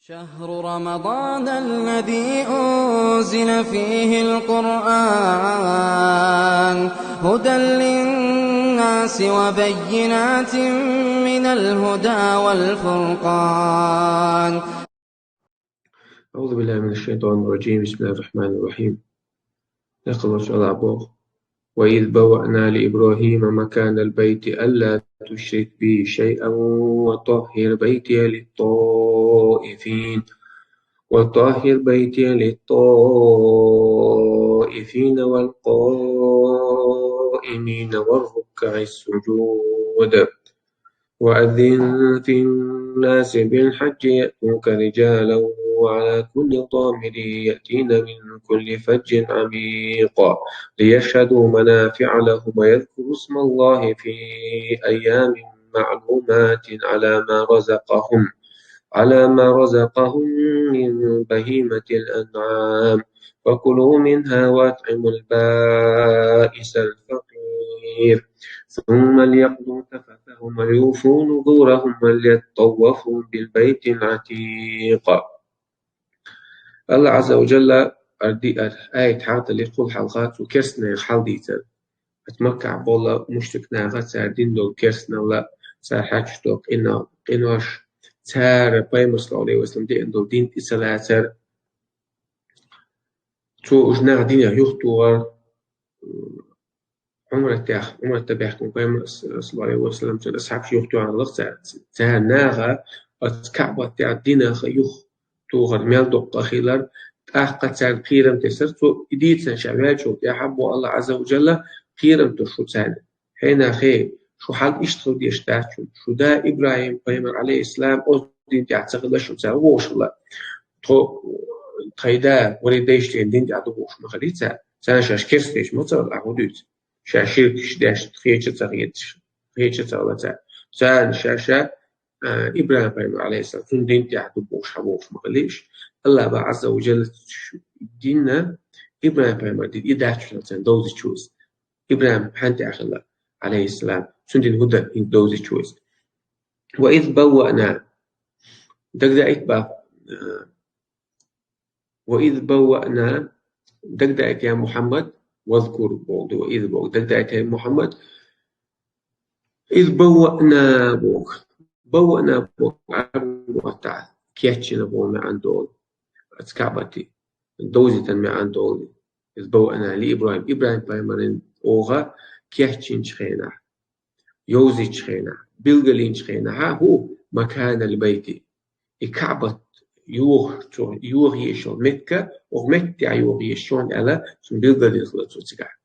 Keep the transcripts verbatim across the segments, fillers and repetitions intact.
شهر رمضان الذي أنزل فيه القرآن هدى للناس وبينات من الهدى والفرقان. أعوذ بالله من الشيطان الرجيم. بسم الله الرحمن الرحيم. يقول الله تعالى: وإذ بوأنا لإبراهيم مكان البيت ألا تشرك بي شيئا وطهر بيتي للطائفين وطهر بيتي للطائفين والقائمين والركع السجود. وأذن في الناس بالحج يأتوك رجالا وعلى كل ضامر يأتين من كل فج عميق ليشهدوا منافع لهم ويذكروا اسم الله في أيام معلومات على ما رزقهم على ما رزقهم من بهيمة الأنعام فكلوا منها وأطعموا البائس الفقير ثم ليقضوا تفثهم وليوفوا نذورهم وليطوفوا بالبيت العتيق. الله عز وجل أردي أر آية حاطة لقل حلقات وكسنا حال ديتر. أتمكع بالله مشتك ناغا سار دين دول كسنا لا سار حاجة دول قنا قناش سار بيمس الله عليه وسلم دي دول دين إسلاتر. تو أجناغ دين يختوار عمرة تاخ عمرة تبعكم بيمس صلى الله عليه وسلم سار أصحاب يختوار لغتا سار ناغا أتكعبة تاع دين خيوخ توغر ميل دقة خيلر تأخ قد سار قيرم تسر تو إديتسن شعبات شو تاع حبو الله عز وجل قيرم تشو تاني. هنا خي شو حال إشتغل ديش تاتشو شو دا إبراهيم بيمر عليه السلام أو دين تاع تغلى شو تاع ووش الله تو تخيدا وري ديش تين دين تاع دوش مخليتا سان شاش كيرس ديش مطر أهودوت شاش شرك ديش تخيتش تغيتش تخيتش تغلتا سان شاشا إبراهيم بيمر عليه السلام سن دين تاع دوش حبوش مخليش الله با عز وجل ديننا إبراهيم بيمر دين إداتشو سان دوزي تشوز إبراهيم حنت أخلا عليه السلام سن دين هدى إن دوزي تشوز. وإذ بوأنا دقدقت با وإذ بوأنا دقدقت يا محمد واذكر بوغد وإذ بوغد دقدقت يا محمد إذ بوأنا بوغ بوأنا بوغ عرب وقتع كيتشنا بوغ معان دول أتكعبتي دوزي تن معان دول إذ بوأنا لإبراهيم إبراهيم بيمرين أوغا كيتشين شخينا يوزي شخينا بلغلين شخينا ها هو مكان البيت إكعبت يوغ يوغ يشو مكة ومكة يوغ يشون ألا سن بلغلين خلطو تكعب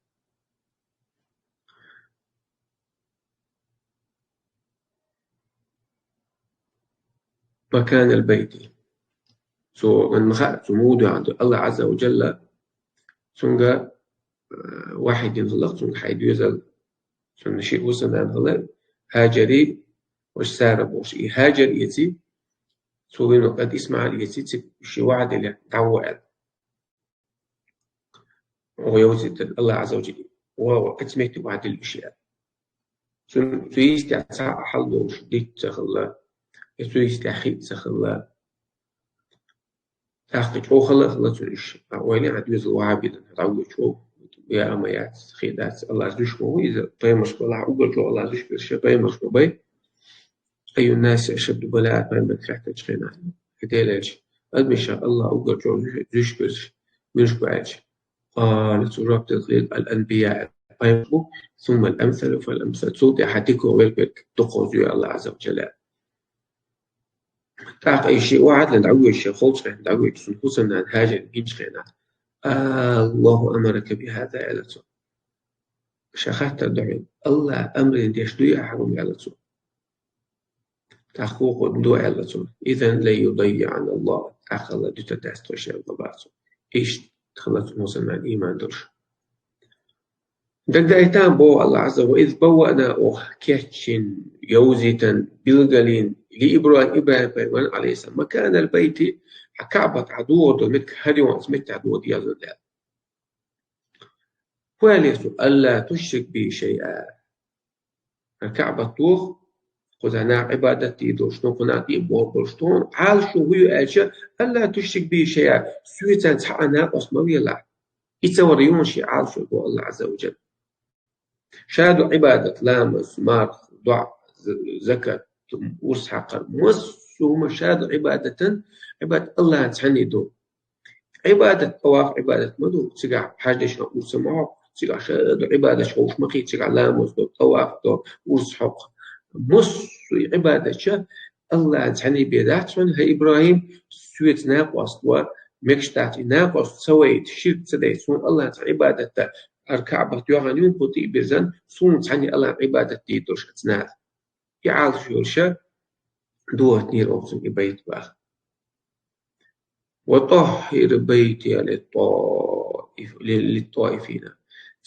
مكان البيت. سو من مخا سو مودو عند الله عز وجل سونغا واحد ينغلق سونغا حيد يزل سونغا شيء وصل عن غلق هاجري وش سارة بوش إي هاجر يتي سو بينو قد إسماعيل يتي تك شي وعد اللي دعوة ويوزد الله عز وجل وهو أتميت بعد الأشياء سويس تاع حلوش ديت سخلا سويس تاع خيت سخلا تاخي جو خلا خلا تنش وين عاد يوز الوعابد تعوي جو يا أميات خيدات الله زوش مو إذا بيمش بلا عقل جو الله زوش برشا بيمش بي أي الناس أشد بلاء بيمش تحت تشخينا هديلش أدمشا الله عقل جو زوش برش منش بعيش قال سورة الخير الأنبياء بيمش ثم الأمثل فالأمثل صوت أحدكم ويربك تقوز الله عز وجل تاق أي شيء وعد لدعوة الشيء خلص دعوة سنخصنا هاجر إنش خينا الله أمرك بهذا ألتو شخات تدعي الله أمر ديش دوي أحرم ألتو تحقوق دو ألتو إذن لا يضيعنا الله أخلا دو تتستوش الضباطو إيش تخلص موسى من إيمان درش دقدقتان بو الله عز وجل إذ بوأنا أوخ كيتشن يوزيتن بلغلين لإبراهيم إبراهيم بيمان عليه السلام مكان البيت كعبة عدو دو متك هدي وانس متك عدو ديال دو كواليسو ألا تشرك بي شيئا كعبة توخ кхуза наха Ӏибадат дийдолуш, нохана тӀе а бохурш, тхуна Ӏалашо хӀу ю аьлча, «Алла тушрик би шайъа», соьца цхьа а накъост ма велахь. И ца вара юхана шен Ӏалашо боху Алла Ӏазза ва Джалла. Ша ду Ӏибадат, ламаз, марх, доӀа, з-, закат, урс хьакхар. Массо а хӀума ша ду Ӏибадатан, Ӏибадат Аллахьан цхьанне ду. Ӏибадат, тӀаваф Ӏибадат ма ду, цигахь хьаьждеш урс ма хьокху, цигахь ша ду Ӏибадат ховш ма хи, цигахь ламаз до, тӀаваф до, урс хьокху. Массо а Ӏибадатча Аллахьан цхьанне бен дац хьуна, хӀай ИбрахӀим, соьца накъост ва, мегаш дац и накъост ца вайта, ширк ца дайта, хьуна Аллахьан цхьа Ӏибадатта ара КаӀбат йоьгӀан юн кху тӀе а бирзан, суна цхьанне Аллахьан Ӏибадат дийр долуш аца наха. И Ӏалашо йолуша, дохатнера оха цунна и байт баха. «Ва тӀаххир байтия литтаиф-, ли-, литтаифина».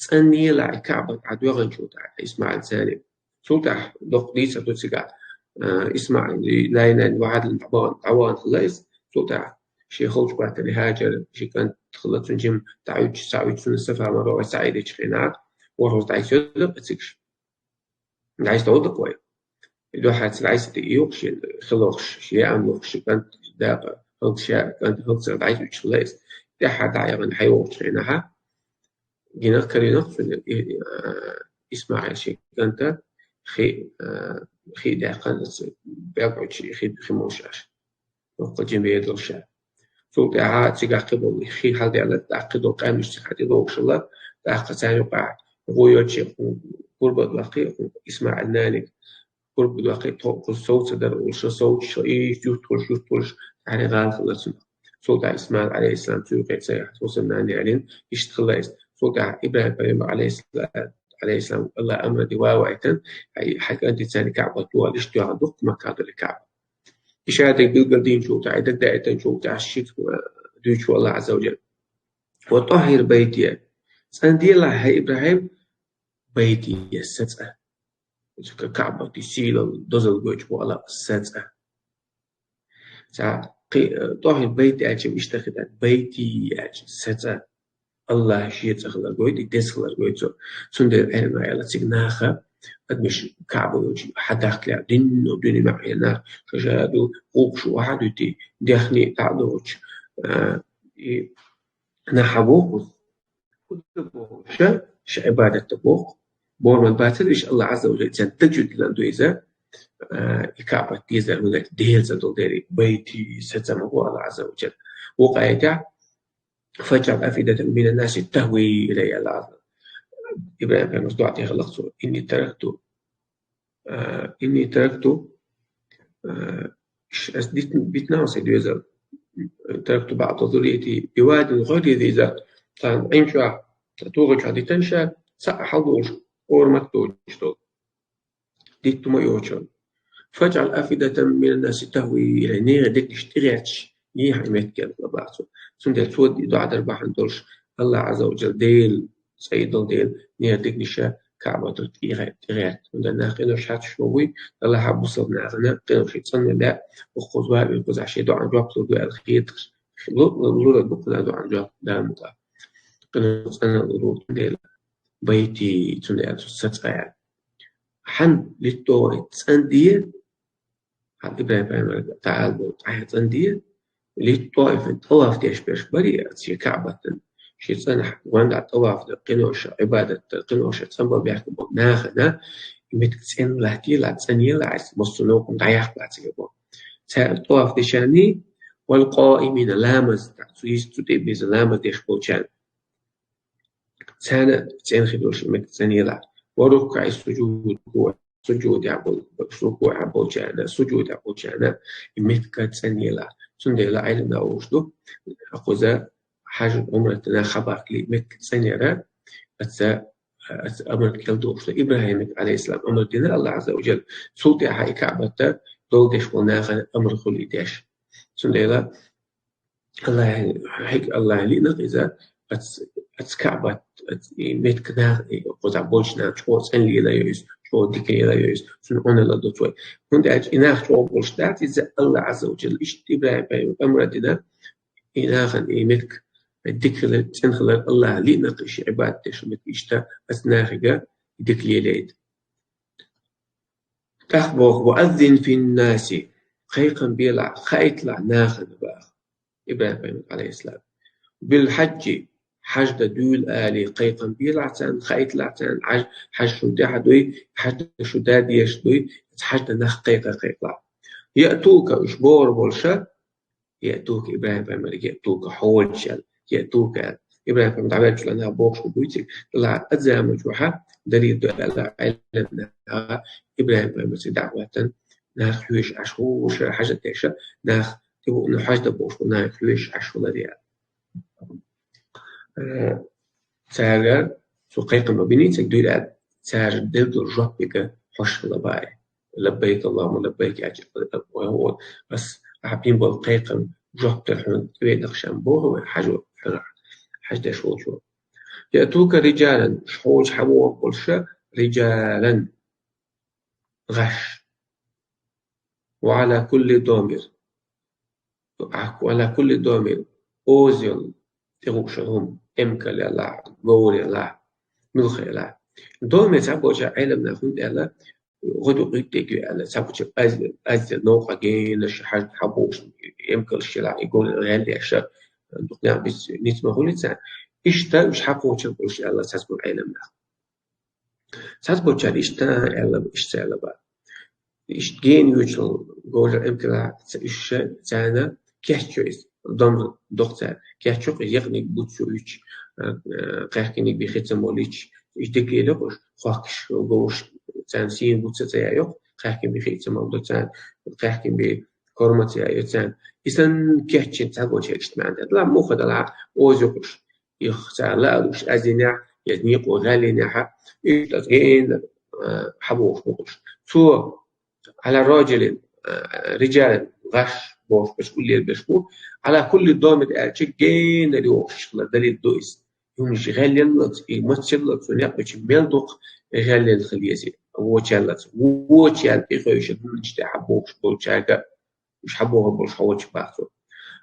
ЦӀанъелахь и КаӀбат Ӏа доьгӀанчул тӀаьхьа, ИсмаӀил царна. Цул тӀаьхьа доккха дийцар ду цигахь, а, ИсмаӀил, лайнан вахьадал дӀавахана, дӀавахана хилла иза. Цул тӀаьхьа шен халчу кхоьттина Хьаджар, шен кӀант хилла цуьнан жима дӀахьуьйтуш, схьахьуьйтуш, цунна Сафа Марва схьаийдечу хенахь, ворхӀазза дӀасайоьдура цига. ДӀасадовла-кх вай. И дуьхьа ца дӀасаде и юкъа шен хиларх, шен яа лохуш, шен кӀант дакъа хӀаллакьша, кӀант хӀаллакьцара дӀасаоьцуш хилла иза. ТӀаьхьа дӀаяхана хьайогӀучу хенахь, гинарг карийнарг цуьнан, и, а, ИсмаӀил шен кӀанта хи, а, хи даьккхина, бегӀ Ӏуьттуш хи, хи молуш аша. Доккха жима бер долуш ша. Цул тӀаьхьа цигахь кхин болу хи хьалдаьлла, тӀаккха кхин долу къаьмнаш цигахь тӀедогӀуш хилла, тӀаккха царна юкъахь гӀо йоцуш, кху гурба доккхий, кху ИсмаӀил наниг гурба доккхий, тхо кху сов ца дара олуш, совцуш, иштта юьртахуш, юьртахуш, тӀаьхьа гӀала хилла цунах. Цул тӀаьхьа ИсмаӀил, Ӏалайхиссалам, цуьйкхе ца яхьа, хӀусамнана ялийна, иштта хилла иза. Цул тӀаьхьа ИбрахӀим пайхамар, Ӏалайхиссалам, Ӏалайхиссалам, Аллахь амр дина ван а вайтина, хьайн, хьайн кӀанте царна КаӀбат тоьхна, иштта тоьхна дуккха Макка долу КаӀбат. И шадерг билгалдийначул тӀаьхьа, и дагадеъийтинчул тӀаьхьа ширк, а, дуьйцу Аллахь Ӏазза ва Джалла. «Ва тӀаххир байтия». ЦӀанъелахь, хӀай ИбрахӀим, байтия, сан цӀа. Ка-, КаӀбатан сийлалла, дозалла гойтуш бу Аллахь, сан цӀа. Ца кхи-, э, тӀаххир байтия аьлча иштта хир дац, байтия аьлча сан цӀа. Аллахь шен цӀа хилар гойту, и деза хилар гойту цо. Цундела Ӏелам аьлла цига наха, адамаш КаӀба йолчу хьадахкале, динно дуьне маьӀӀе нах, ша-ша ду, гӀуллакхаш вахьа дуьти, дехне дӀа а дохучу, а, и нах хьабоху. Ша, ша Ӏибадат дан боху. Борман бацара виш Аллахь Ӏазза ва Джалла, царна дагчу дилан ду иза, а, и КаӀбат дезар, хӀунда аьлча Делан цӀа долу дерриг, байтия, сан цӀа ма бу Аллахь Ӏазза ва Джалла. Вукху аятехь, «Фаджъал афидатан минан наси тахви илайхи», Аллахь Ӏазза. ИбрахӀим пайхамарс доӀа тӀехь хиллакх цо: «Инни таракту, а, инни таракту», а, ш-, ас дит-, битина сан доьзал. «Таракту баъда зуррияти бивадин гӀайри зи заръ». Цхьана Ӏин чохь, цхьа тогӀи чохь дитина ша, цхьаъ хьалдолуш, орамат доцуш долу. Дитту ма йоцург. «Фаджъал афидатан минан наси тахви илайхи», нехан дегнаш тӀегӀерташ, ехьа и меттиг кӀел баха цо. Цундела цо и доӀа дар бахьана долуш, Аллахь Ӏазза ва Джалла Делан цӀа долу дела, нехан дегнаш КаӀбатал тӀегӀе-, тӀегӀерта. ХӀунда нах къинош хьаьрчаш ма вуй, Аллахьа бусалба нахана къинош цӀанвелла, укхуза ван, укхузахь шен доӀан жоп лур ду аьлла хеташ. Лу-, лу-, лур ду кхунна доӀан жоп Дала мукъа. Къинош цӀанвелла лур ду дела. Байтия, цундела цо сан цӀа аьлла. Хьан литтаифи, цӀанде, хьан ИбрахӀим пайхамар таӀала боху, ахь цӀанде, литтаифи, тӀаваф деш берш барий, шен КаӀбатан, шен цӀанахь, гӀоьнда тӀаваф дан, къиноша, Ӏибадат дан, къиноша цӀанбан баьхка болу нахана, и меттиг цӀена латтийла, цӀанъелла, айса массо а новкъа дӀаяккха цига боху. Цара тӀаваф дешарний, вал къаимина, ламаз, цу йист цу тӀе а беза ламаз деш болчарна. Царна цӀена хир долуш и меттиг цӀанъелахь. Ва руккуӀи суджуд, суджудехь бол-, рукуӀехь болчарна, суджудехь болчарна и меттиг цӀанъелахь. Цундела Ӏелам олуш ду, кхуза хьаьж, Ӏумрат дина хабаркли меттиг цӀанъяра, аца, аца амр кӀел долуш ду. ИбрахӀимига, Ӏалайхиссалам, амр дина Аллахь Ӏазза ва Джалла. Цул тӀаьхьа и КаӀбатта долу деш болу нахана амр хуьлий деш. Цундела Аллахь, хьиг Аллахь лиънарг иза, ац, ац КаӀбат, ац и меттиг нах, и кхузахь болчу нах чӀогӀа цӀанлела йо иза, чӀогӀа дика лела йо иза, цунна Ӏуналла доцу вай. ХӀунда аьлча и нах чӀогӀа болуш дац иза, Аллахь Ӏазза ва Джалла иштта ИбрахӀим пайхамар амра дина, и нахана и меттиг дика хилар, цӀена хилар Аллахь лиънарг, и ши Ӏибадат деш меттиг иштта ац нахига дика лелайта. ТӀаккха боху: «وأذن في الناس», кхайкхам белахь, хаийталахь нахана баха. ИбрахӀим пайхамар, Ӏалайхиссалам. «بالحج», хьаж дан дуьйла алий, кхайкхам белахь царна, хаийталахь царна, хьаж, хьаж шун тӀехь дуй, хьаж дан шу дадеш дуй, хьаж дан нах кхайкха кхайкхалахь. «يأتوك», уьш бохур болуша, «يأتوك», ИбрахӀим пайхамар, «يأتوك», хьоьжуш аьлла, «يأتوك» аьлла. ИбрахӀим пайхамар дӀаваьллачул нахана бохуш хӀун буьйцург, делахь а заманчохь далил ду аьлла Ӏелам наха, ИбрахӀим пайхамарца дӀа а хӀоьттина, нах хьоьжуш Ӏаш хӀуша хьажа теша, нах тӀе бу-, ну, хьаж дан бохуш бу, нах хьоьжуш Ӏаш хилар яра. Э, цара цу кхайкхам бинийца дуьйла аьлла, цара делла долу жоп бига хьош хила баьа. «لبيك اللهم لبيك», аьлча, ас ахьа бин болу кхайкхам жоп дара хьуна, тӀевеанах шен боху вай хьажо хьуна, хьаж деш волчо. «يأتوك رجالا», уьш хьоьжуш хьавогӀур болуша, «رجالا», гӀаш. «وعلى كل ضامر», «وعلى كل ضامر», оза йолу, тӀегӀуш йолу хӀума, эмкал ялахь, говр ялахь, муьлхха ялахь. Домир цхьаболчара Ӏелам наха хӀунда аьлла, гӀо ду къуьйтӀиг ю аьлла, цхьаболчара аз, аз новкъа генаш хьаж хьабохуш, эмкалш ялахь, и говр гӀеллеша, дукха нах бис-, ницкъ ма хуьлу царна. Иштта уьш хьакхочур болуш аьлла цхьаболчара Ӏелам наха. Цхьаболчара иштта аьлла, иштта аьлла бара. Иштта гена йоьчул говрара эмкалахь ца-, уьш ша-, царна кечйо иза. Домра доккху цара. Кечйо-кх иза, якъаниг буц йо уьш, а, а, кхаьхкиниг бен хи ца молуьйтуш, уьш дика лелайо-кх уьш, хохкуш говраш царна сийна буц ца яйо-кх, кхаьхкин бен хи ца молу царна, кхаьхкин бен корма ца яйо царна. И санна кечйина цхьаболчара иштта маьӀна даьлла. Муха делахь а оза йо-кх уьш. Их цара лаалуш азинехь, я некъо гӀеллинехь, иштта гена, а, хьабохуш бу-кх уьш. Цо «على رجل», а, «رجال», гӀаш бохуш берш, уллера берш бу, «على كل ضامر» аьлча, генара йогӀуш хилар далил ду иза. Хьуна иша гӀеллаллалц, и мацаллалц, цу некъ бечу мел дукха гӀеллина хила еза, вочаллалц. Вочаьлла тӀехуьйшуш хӀуманаш тӀехь бохуш болчаьрга. Уьш хьабохур болуш хьовчу бахцо.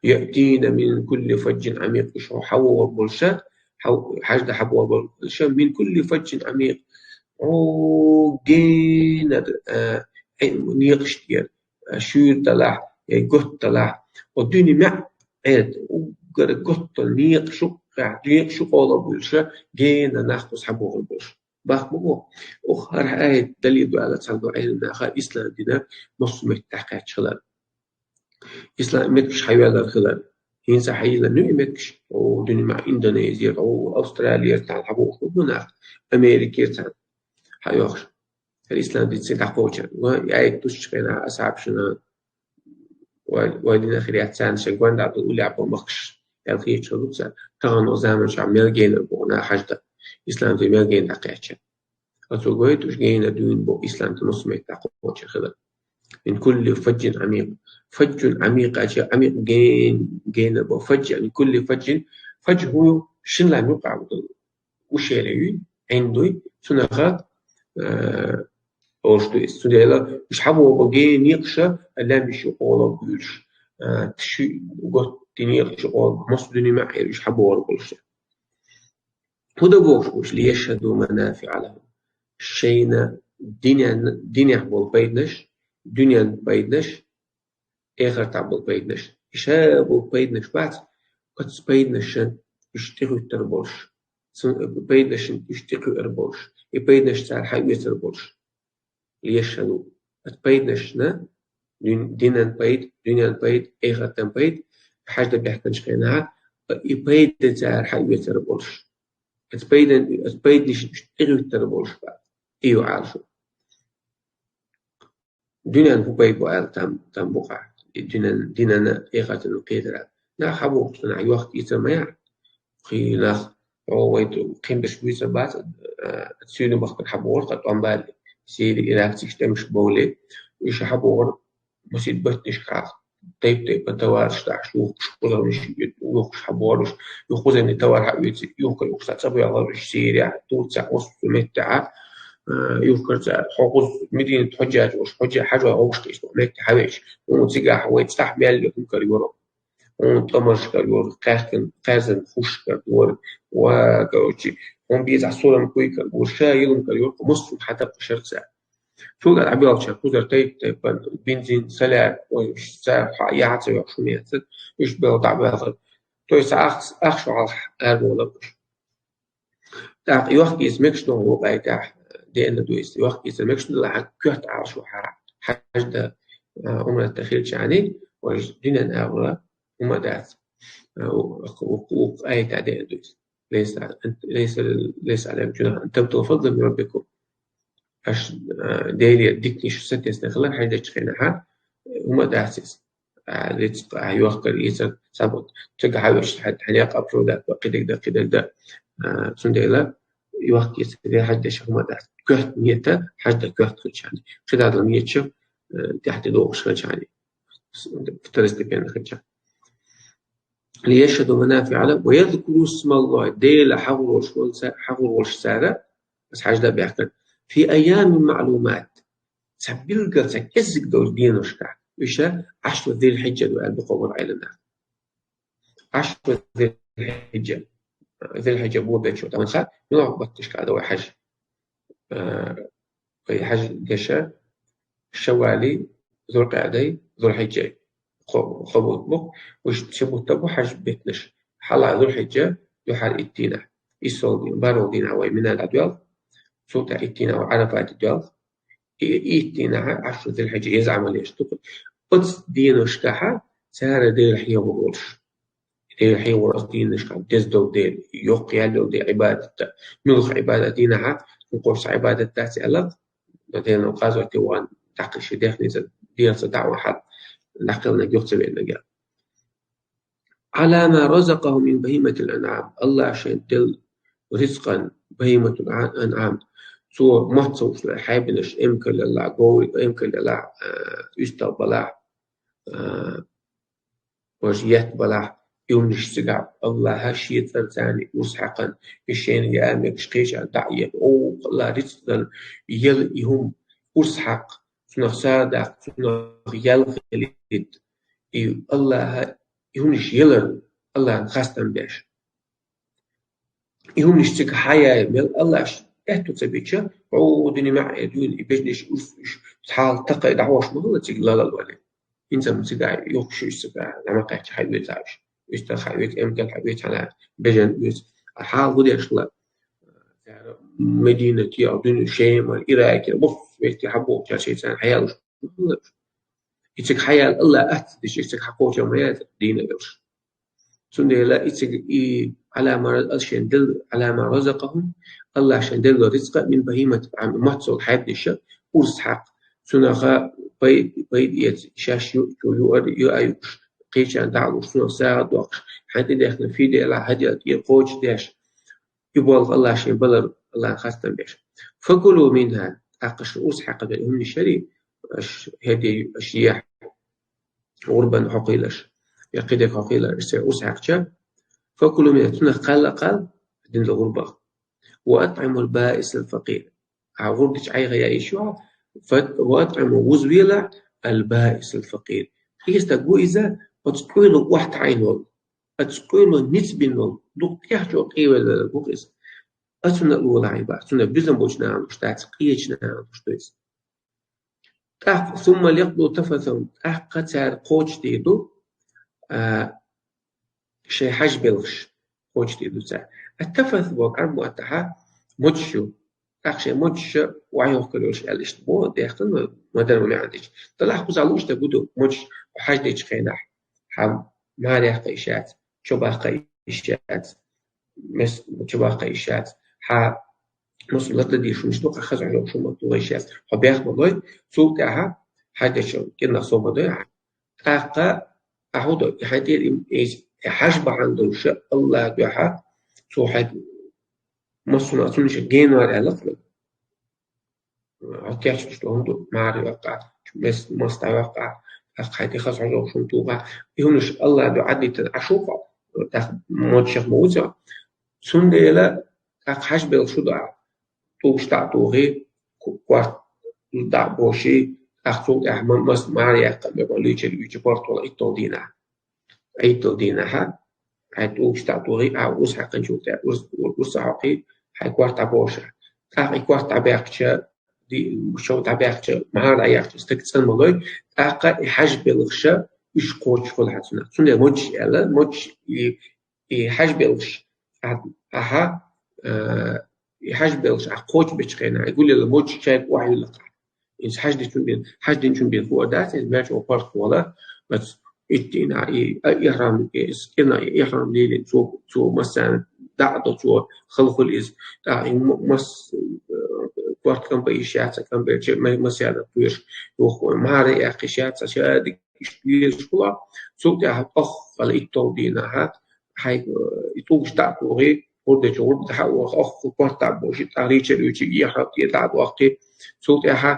«يأتين من كل فج عميق», уьш хьо хьавогӀур болуша, хьав-, хьажда хьабохур болуша, «من كل فج عميق». О, генар, а, э, некъаш тӀера, а, шуьйра далахь, я готта далахь. О, дуьне маьӀ Ӏерта, уггар готта некъаш ю-кх, некъаш ю къоло буьлуша, гена нах кхуза хьабохур болуш. Бакъ бу бо. Оха хӀара аят далил ду аьлла цхьана ду Ӏелам наха ислам дина массо а меттехь кхаьчча хилар. Ислам меттигаш хьайоьллар хилар. ХӀинца хьайиллина ю и меттигаш. О, дуьне ма Индонезера, о, Австралера цхьана хьабохуш бу нах. Америкера цхьана хьайохуш. ХӀара ислам дин цига дӀакхочур. Ва и аят дусчу хенахь асхьабашна вай, вай дина хир яц царна шайн гондахь долу уллехь бо махкаш аьлла хеташ хилла ду цара. Тахана заманчохь мел генар бу нах хьажда. Ислам дин мел гена дӀакхаьчча. Оцо гойтуш гена дуьйна бо ислам дин массо а меттехь кхочур хилар. «من كل فج عميق». «فج عميق» аьлча, Ӏамикъ ген-, гена бо. «فج», «من كل فج». «فج» хӀун ю? Шина лам юкъахь бу долу ущелье юй, Ӏин дуй, цунах, э, олуш ду иза. Цундела уьш хьабохур бу гена некъаша, лам йиш ю къоло буьйлуш, э, тши готта некъаш ю къоло, массо а дуьне ма Ӏера уьш хьабохур болуш. ХӀун дан бохуш бу уьш? «ليشهدوا منافع لهم». Шайна динен, динехь болу пайданаш, дуьнен пайданаш, эхартахь болу пайданаш. И ша болу пайданаш бац, оцу пайданашан уьш тӀехуьттур болуш. Цу пайданашан уьш тӀекхуьур болуш. И пайданаш цара хьаоьцур болуш. «ليشهدوا». Оцу пайданашна, дуьн-, динан пайда, дуьнен пайда, эхартан пайда, хьажда баьхканчу хенахь, и пайда цара хьаоьцур болуш. Оцу пайдан, оцу пайданашан уьш тӀехуьттур болуш бац. И ю Ӏалашо. Дуьнен хӀун пайда бу аьлла там, там бу-кх. И дуьнен, динана, эхартана кхетара. Нах хьабохуш, нах йохка ийцар ма яхь. Кхин нах, о, вай ту-, кхин берш буьйцур бац, а, суьйна бахкар хьабохур, кхин тӀом бале. Сири, Ирак, цигахь тӀемаш бовлий. Уьш хьабохур, масех баттанашкахь, тайп-тайпа товараш дахьаш, юхкуш, кхузарнаш юхкуш хьабохур уьш, юха кхузарний товар хьаоьций, юхка-юхкуш цхьа цӀа боьлхуш уьш Сирехь, Турцехь, массо а меттехь, а, юхкарца, хьо кхуза Мединат хьоьжча уьш, хьоьжча хьажа вовшахтоьхна метте хьавеъча, хӀун цигахь вай цхьа мел хӀума карайора. ХӀун тӀамарш карайора, кхаьхкина, кхаьрзина хӀуш карайора, ва, короче, хӀун безахь сурам куй карайора, ша йилма карайора, массо а хьадаккха шарца. Цуга дӀабоьлхуча кхузара тайп-тайпара бензин, соляр, ой, цара хьа яхьа ца йоаккхаш хӀума яцар, уж бел дӀабоьлхар. То есть ах-, ахча хьалха арабоалар уж. ТӀаккха йохк-ийца мегаш долча вукх аятехь деана да из. Йохк-ийца мегаш долча хьа коьрта Ӏалашо хьа-, хьажа да, а, Ӏумрат да хилча, вай дунен агӀора хӀума дац. А, вукх-, вукх-, вукх аятехь деана да из. ليس، ليس، ليس عليكم جناح أن تبتغوا فضلا من ربكم. Аша, а, Делера диканаш сатесна хилар хьажа деча хенахьа, хӀума дац из. А, рицкъ, а, йохкар, ийцар, сабут. Цига хьавеш, хьа-, хьанекъа оправдать ба, кхидерг да, кхидерг да. А, цундела йохк-ийца хьажа деча хӀума дац. Коьрта нийят, хьажа да коьрта хилча. Кхидадал нийяташ, а, тӀехьа тӀадоагӀаш хилча. Второстепенный хилча. ليشهدوا منافع لهم ويذكروا اسم الله, Дела хьагӀур волаш волча-, хьагӀур волаш цара, ас хьажа да баьхкар. في أيام معلومات. Цхьа билггала, цхьа кӀеззига долча деношка. Уж Ӏашра Зуль-Хьиджа да аьнна да къобал Ӏелина. Ӏашра Зуль-Хьиджа. Зуль-Хьиджа бо бечо. Таман ха, ну, батташка да вай хьажа. Э, вай хьажа деша, Шаввали, Зуль-КъаӀдай, Зуль-Хьиджай. Кхо-, кхо бутт ба, уж цхьа бутт ба хьажа беттанаш. Хьалха Зуль-Хьиджа, юхьар итт дийнахьа. Иссал дийнахьа, бархӀал дийнахьа вай Мина дӀадоьлху. Цул тӀехьа итт дийнахьа вай Ӏарафате доьлху. И, итт дийнахьа Ӏашра Зуль-Хьиджа еза Ӏамал еш да. Оцу деношкахьа цара Дела хьехар волаш. Дела хьехар оцу деношкахьа деза долу дела, йоккха ял йолу дела Ӏибадат да. Муьлха Ӏибадат дийнахьа, хӀун кхоьруш Ӏибадат дац аьлла, но Делан къазоте ван, даккхий ши дехнийца, дехца даӀва хьал, даккхилнаг юха ца веннаг. على ما رزقهم من بهيمة الأنعام. Аллах шайн делла рицкъан, بهيمة الأنعام. Цо мотт ца вуш хьайбанаш, эмкал ялахь, говр, эмкал ялахь, а, уьстагӀ балахь, а, важа етт балахь, и хӀуманаш цигахь Аллаха шен цӀарца царна урс хьаькхна, и шайна яа мегаш кхечарна дӀа а йина, оха Аллаха рицкъ дан, яла и хӀума урс хьакха, цунах сагӀа даккха, цунах ял хилийта. И Аллаха и хӀуманаш ялар, Аллахьан хастам беш. И хӀуманаш цига хьаяьй мел Аллаша аьтту ца бича, гӀо дуьне маьӀӀе дуьйна и бежнаш урс уьш, цхьа хьал такхай дӀахьош ма хилла цига лалал вале. ХӀинца ма цига юхкуш уьш цига, нама кхаьчча хьаоьцу уьш. УьстагӀ хьаоьцу, эмкал хьаоьцу, хьала бежан оьцу. А хьал гӀо деш хилла. Цара Мединате, дуьне Шема, Ираке, бус вести хьабохуча шайцарна хьаялуш. И цига хьаяьлла Аллаха атта диш, и цига хьакхоча ма яц дийна йолуш. Цундела и цига и على ما, Аллах шайн делла, على ما رزقهم, Аллах шайн делла рицкъа من بهيمة الأنعام, мотт цул хьайбанаш, урс хьакха, цунах пай-, пайда эца, шаьш ю-, ю-, юар, юа юуш, кхечарна дӀа а луш, цунах сагӀа доккхуш, хьан тӀедехна фидела, хьадела тӀе кхочушдеш, и болх Аллах шайн балар, Аллахьан хастам беш. فكلوا منها, тӀаккха шу урс хьакха дерг хӀуманаш яри, аш хӀеде, аш ехь, гӀурбан хьокхийлаш, я кхидерг хьокхийлаш, аш церан урс хьаькхча, فكلوا منها, цунах кхалла а кхалла, динза гӀурбах. وأطعموا البائس الفقير. А гӀурб дича Ӏайха яа йиш ю, فأط-، وأطعموا, вузавелахь, البائس الفقير. Къе стаг ву иза, оцу къоьло охьатаӀийна волу, оцу къоьло ницкъ бина волу, дукха тӀехьачо къевелла ву-кх иза. Оцунна а лолахь и бахьа, цунна бизам болчу нахана луш дац, къечу нахана луш ду иза. ТӀаккха, ثم ليقضوا تفثهم, тӀаккха цара кхочушдийр ду, а, шайн хьажа белхаш кхочушдийр ду цара. Ат-тафас боху Ӏарбойн маттахь модаш ю. ТӀаккха шайн модаш охьайохкар йолуш аьлла иштта боху, дехкан ма-, ма-дарра маьӀна дича. Делахь кхузахь лууш дерг хӀун ду, модаш хьажа дечу хенахь, хьан маре яккха йиш яц, чо баккха йиш яц, мес-, чо баккха йиш яц, хьан массо а лардан дийшинчу дукха хаза хьожа шун ма-, ма-, йиш яц. Хьо бехк ма-, лой, цул тӀаьхьа хьажа дечу кӀирнах сов ма-, дой ахьа. ТӀаккха ахьа хӀун до, и хьайн тӀера и, и, и хьажа бахьана долуш, Аллаха дуьхьа, цо хьайн массо а цунна шен генор аьлла-кх. Хьо кечдеш ду хӀума ду, маре йоккху, мас-, мас дӀайоккху, тӀаккха хьайн тӀе хаза хьожа шун туху. И хӀуманаш Аллаха дуьхьа дитина Ӏаш ву-кх, тӀаккха модашех ма ву цо. Цундела тӀаккха хьажа белхаш хӀун ду ахьа? ТӀулгаш дӀа а тухий, ко-, корта дӀа а боший, тӀаккха цул тӀаьхьа ма-, мас маре яккха а мегар лийча, лийча, портал итталгӀа дийнахь. ӀийтталгӀа дийнахьа, хьайн тӀулгаш дӀа а тухий, а, урс хьаькхначул тӀе, урс, урс а хьокхий, хьайн корта дӀабоша. ТӀаккха и корта дӀабаьккхича, ди-, шо дӀабаьхча, мара яхча, стаг цӀанмалой, тӀаккха и хьажа белхаш, уьш кхочуш хуьлу хьан цунах. Цундела мочаш аьлла, мочаш и, и хьажа белхаш, ахьа, ахьа, э, и хьажа белхаш ахьа кхочуш бечу хенахь, и гулъелла мочаш чайга охьаюллакх. Иза хьажа дечун бен, хьажа динчун бен хуур дац, иза мел чӀогӀа паргӀат вала, бац, иттина, и, а, ихьрам, и, кӀина, и, ихьрам лелийна, цо, цо массарна дӀа а до, цо хала хуьлу иза. ТӀаккха и м-, масс-, э, корта кӀам бан йиш яц, кӀам баьлча, ма-, массарна кхоьруш, юха мара яккха йиш яц, ша дика иштта везаш хуьлу. Цул тӀаьхьа тӀоххала итталгӀа дийнахьа, хьайга, э, и тӀулгаш дӀа а тухий, гӀурдачу гӀурба дӀа а вахий, охьа корта дӀа а бовший, тӀаккха рийча а уьйчий, ихьрам тӀера дӀа а доккхий, цул тӀаьхьа,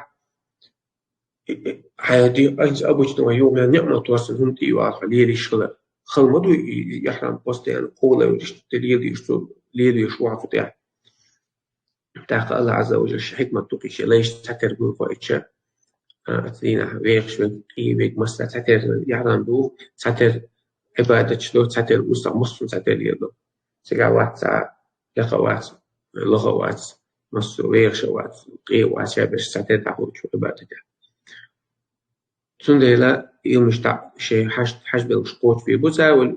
э, э, хьайн ди-, хӀинца обычно вайн юха мел ниӀмат тоьсна хӀума тӀе йоагӀу хьо лелийш хилар. Хала ма ду и, и ихьрам постоянно кхолавелаш, тӀе лелийш цо, лелийш вахь цу тӀехь. ТӀаккха Аллах Азза ва Жалла шен хьикмат дукха шен лайш цхьатера гуй кхоьчу, а, оцу дийнахь вехаш верг, къий верг, масса цхьатера ихьрам ду, цхьатера Ӏибадаташ до, цхьатера уьстагӀ, массо а цхьатера леладо. Цигахь вац цхьа, якха вац, лаха вац, массо а вехаш вац, къе вац, ша берш цхьатера дӀахӀуттуш Ӏибадатехь. Цундела илмаштӀа шайн хьаж-, хьажа белхаш кхочушбийр бу цара, вал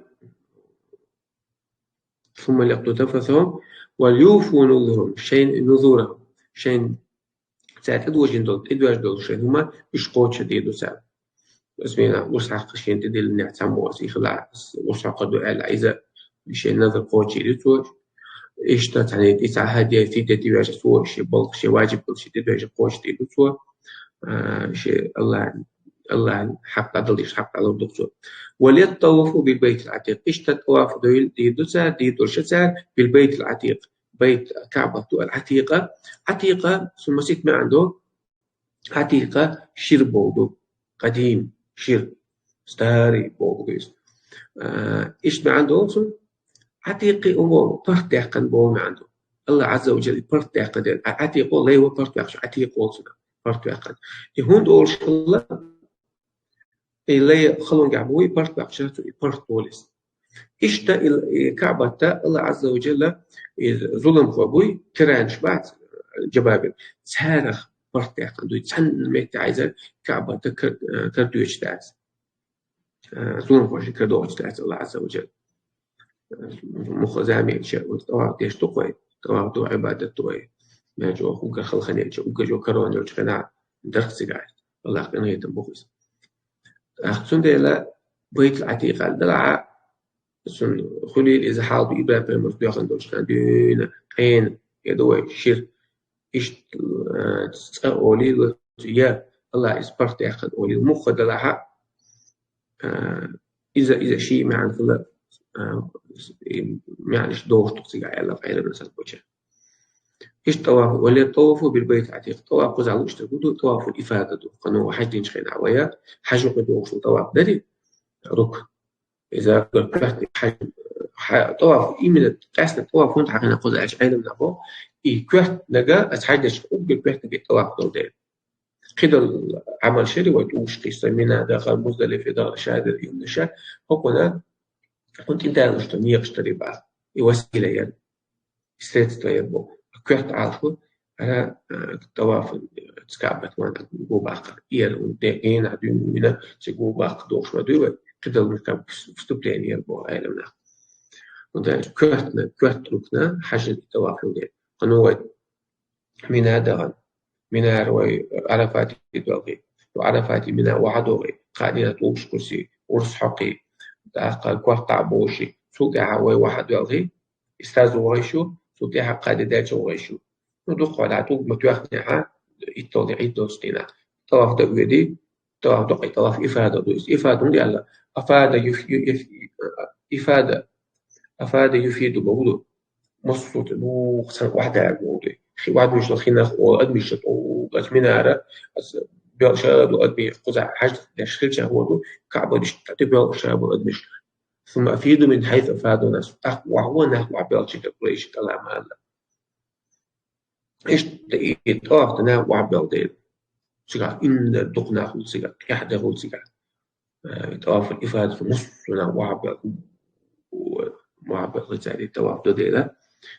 ثم ليقضوا تفثهم وليوفوا نذورهم، шайн нузурахум, шайн цара тӀедожийна долу, тӀедожийна долу шайн хӀума, уьш кхочушдийр ду цара. Аса мена урс хьакха шена тӀедиллинехь цхьаммо аса и хила, аса урс хьокхур ду аьлла, иза шайн назар кхочушдийр ду цо. Иштта цхьаьна тӀе цхьа хьадия, фидия тӀеваьжча цо, шен балха, шен ваджиб долу шен тӀедожа кхочушдийр ду цо. А, шен Аллахьан, Аллахьан хьакъ дӀадала дезаш хьакъ дӀалур ду цо. وليطوفوا بالبيت العتيق. Иштта тӀаваф дойла дийр ду цара, дийр долуш цара, بالبيت العتيق. Байт, КаӀбат ду ал-Ӏатикъа. Ӏатикъа, цуьнан масийтта маьӀна ду. Ӏатикъа шира бохург ду. Къадим, шира. Старый бохург ду иза. А, иштта маьӀна долу цуьнан. Ӏатикъа оха паргӀатдаьккхина бохург маьӀна ду. Аллах Азза ва Жалла и паргӀатдаьккхина дела. А, Ӏатикъа лай ван паргӀатваьккхича, Ӏатикъа олу цунах. ПаргӀатваьккхина. И хӀунда олуш хилла? И лай халонга бу, и паргӀатваьккхича, цо и паргӀатволу иза. Иштта и, и КаӀбат Аллах Азза ва Жалла, и зуламхой буй, тиранаш бац, джабабир. Царах паргӀатдаьккхина ду, цхьана метте Ӏайза КаӀбат кар-, кардоьдуш дац. Э, зуламхошна карадохуьйтуш дац Аллах Азза ва Жалла. Э, муха зама йолча, вот тӀаваф деш ду-кх вай, тӀаваф ду, Ӏибадат ду вай. Мел чӀогӀа уггар хала хан йолча, уггар чӀогӀа корона йолча хенахь дарх цига. Аллах къинхетам бу-кх иза. ТӀаккха цундела Байтул Ӏатикъ аьлла делахь а, цуьнан хуьлийла иза хьалха ИбрахӀим пайхамарца доьхна долчу хенахь дуьйна, къена, я ду вай, шира. Иштта, э, цкъа олийла, я Аллах иза паргӀатдаьккхина олийла, муха делахь а, э, иза, иза ший маьӀна хила, э, и маьӀнаш дохуш ду-кх цигахь аьлла Ӏеламнаха боча. Иштта тӀаваф, وليطوفوا بالبيت العتيق. ТӀаваф кхузахь луъуш дерг хӀун ду, тӀавафул ифада ду. Кхана вай хьаж динчу хенахь вай, хьаж юкъа дохуш долу тӀаваф дарий, рукн. Иза коьртаниг хьаж-, хьа-, тӀаваф, именно къаьстина тӀаваф хӀунда хьахийна кхузахь аьлча, Ӏеламнаха боху, и коьртаниг, аса хьаж дечу уггар коьртаниг тӀаваф долу дела. Кхидолу Ӏамал шари вай тӀуш кхийса, Мина даха, Муздалифа даха, шадер юнна ша, хӀокхуна, хӀунда тӀедалуш ду некъаш тари баха. И васила яра. Средство яр бу. Коьрта Ӏалашо, ара, э, тӀаваф, э, ЦкаӀбат ван гу баккха. Эр, де-, гена, дуьйна, цига гу баккха дохуш ма дуй вай. Кхидолу муьлхха вс-, вступление яр бу Ӏеламнаха. ХӀунда аьлча коьртана, коьрта рукна хьажа тӀаваф хӀунда. Кхана вай Мина дахана. Минара вай Ӏарафате доьлхий. Ду Ӏарафате Мина вахьа догӀий. Кхаа дийнахь тӀулгаш кхуьссий, урс хьокхий. ТӀаккха коьрта дӀа а бовший. Цул тӀаьхьа вай вахьа доьлхий. И сразу вогӀуш ю, цул тӀаьхьа кхаа де даьлча вогӀуш ю. Ну, дуккха дӀа тӀулг ма тоьхнехьа, итталгӀа де, Ӏид долчу дийнахь. ТӀаваф дан а ведий, тӀаваф доккхий, тӀаваф ифада ду. Иза ифада хӀунда аьлла? Афада юф-, ю-, юф-, ифада, афада юфиду боху ду. Массо а тӀе дукха цхьаьна охьадагӀа боху ду. Хи-, охьадуьйшуш хи нах олу адамаш тӀулгаш Минара, аса боьлхуш а ду адамаш, кхузахь хьаж деш хилча а ду, КаӀбан иштта тӀе боьлхуш а бу адамаш. ثم أفيضوا من حيث أفاض الناس. ТӀаккха охьа вон нах охьабелча, Къурайш тӀала ма алла. Иштта и тӀаваф дан нах охьабелла дела. Цигахь инна дукха нах хуьлу цигахь, тӀаьхьа дан хуьлу цигахь. Э, тӀаваф ифадат массо а нах охьабелла, охьабелла цаьрга тӀаваф дан дела.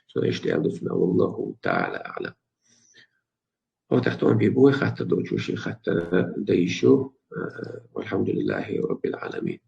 Цо иштта аьлла ду цунах, والله تعالى أعلم. Хьо тахтон би буй хаттар дочу ши хаттар да ишу. Э, والحمد لله رب العالمين.